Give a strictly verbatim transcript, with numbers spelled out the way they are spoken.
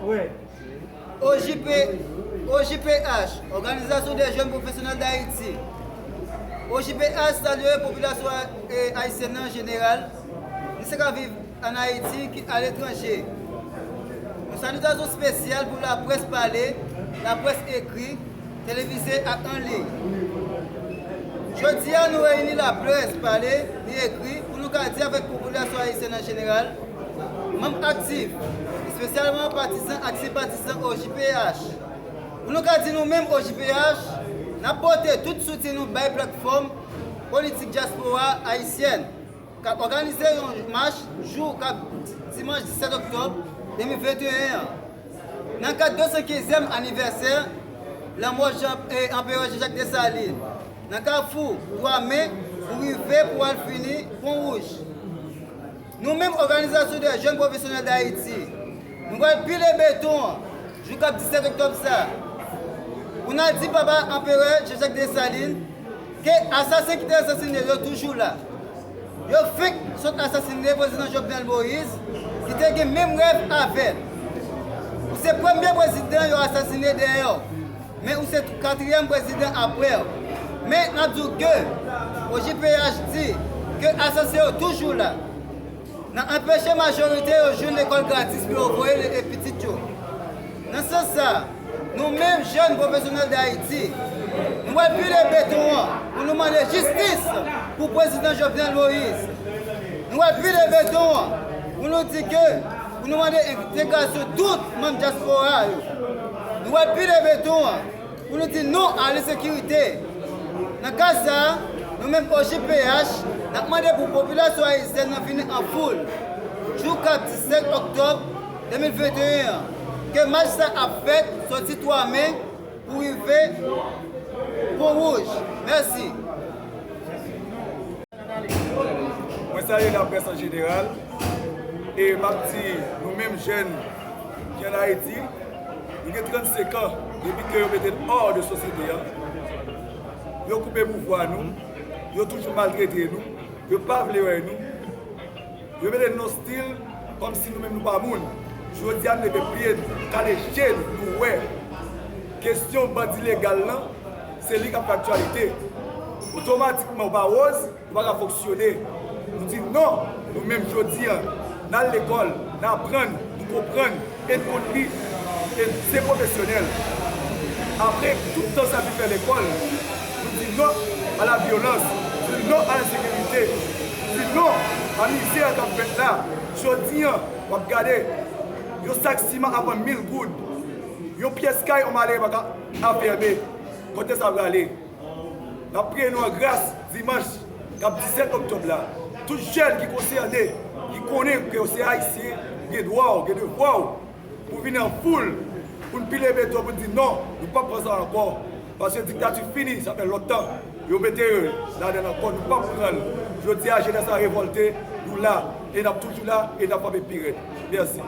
O J P, O J P H, Organisation des Jeunes Professionnels d'Haïti. O J P H salye popilasyon, eh, ayisyèn nan an jeneral, ni sa k ap viv ann Ayiti ki aletranje. Yon salitasyon espesyal pou laprès pale, laprès ekri, televize ak an liy. Jodi a, nou reyini laprès pale ni ekri pou nou ka di avèk popilasyon ayisyèn an jeneral, manm aktif, espesyalman patizan ak senpatizan O J P H, pou nou ka di nou menm O J P H, n ap pote tout soutyen nou bay platfòm politik dyaspora ayisyèn k ap òganize yon mach jou k ap dimanch disèt òktòb de mil venteyen an, nan kad de san kenzyèm anivèsè lanmò Jan, eh, Anperè Jean Jacques Dessalines, nan kafou twa Me pou rive pou al fini Pon Wouj. Nou menm, Organisation des Jeunes Professionnels d'Haïti, nou pral pile beton an jou k ap disèt òktòb sa a, pou n al di papa Anperè Jean Jacques Dessalines ke asasen ki te asasine yo toujou la. Yo fenk sot asasine prezidan Jovenel Moïse, ki te gen menm rèv avè l. Ou se premye prezidan yo asasine dèyè w, men ou se katriyèm prezidan apre w. Men n ap di w ke O J P H di ke asasen yo toujou la, nan anpeche majorite yo jwenn lekòl gratis pou yo voye le-, pitit yo. Nan sans sa, nou menm jèn pwofesyonèl d Ayiti, nou pral pile beton an pou nou mande jistis pou prezidan Jovenel Moïse. Nou pral pile beton an pou nou di ke, pou nou mande entegrasyon tout manm dyaspora yo. Nou pral pile beton an pou nou di non a lensekirite. Nan ka sa a, nou menm O J P H, n ap mande pou popilasyon ayisyèn nan vini an foul jou k ap disèt òktòb de mil venteyen an, ke mach sa ap fèt soti twa Me pou rive Pon Wouj. Mèsi. Mwen salye laprès an jeneral e m ap di nou menm jèn ki ann Ayiti, nou gen trannsenk an depi ke yo mete n hors de sosyete a. Yo koupe pouvwa nou, yo toujou maltrete nou, yo pa vle wè nou. Yo mete n nan stil kòmsi nou menm nou pa moun. Jodi a n leve pye n, kale je n, nou wè. Kesyon bandi legal lan, se li k ap fè aktyalite. Otomatikman, ou pa woz, ou pa ka fonksyone. Nou di non, nou menm jodi a, n al lekòl, n aprann, nou konprann, e n konn li, e n se pwofesyonèl. Apre tout tan sa ki fè lekòl, nou di non a la vyolans, nou di non a lensekirite, nou di non a mizè k ap fèt la. Jodi a, w ap gade, yon sak siman ap vann mil goud, yon pyès kay yon malere pa ka afèmen. Kote sa prale? N ap priye nou an gras dimanch k ap disèt òktòb la. Tout jèn ki konsène, ki konnen ke w se Ayisyen, gen dwa w, gen devwa w pou vini an foul, pou n pile beton, pou n di non, nou p ap pran sa ankò. Paske diktati fini, sa fè lontan. Yo mete yo ladan l ankò, nou p ap pran l. Jodi a, jenès la revòlte, nou la, e n ap toujou la, e n ap frape pi rèd. Mèsi.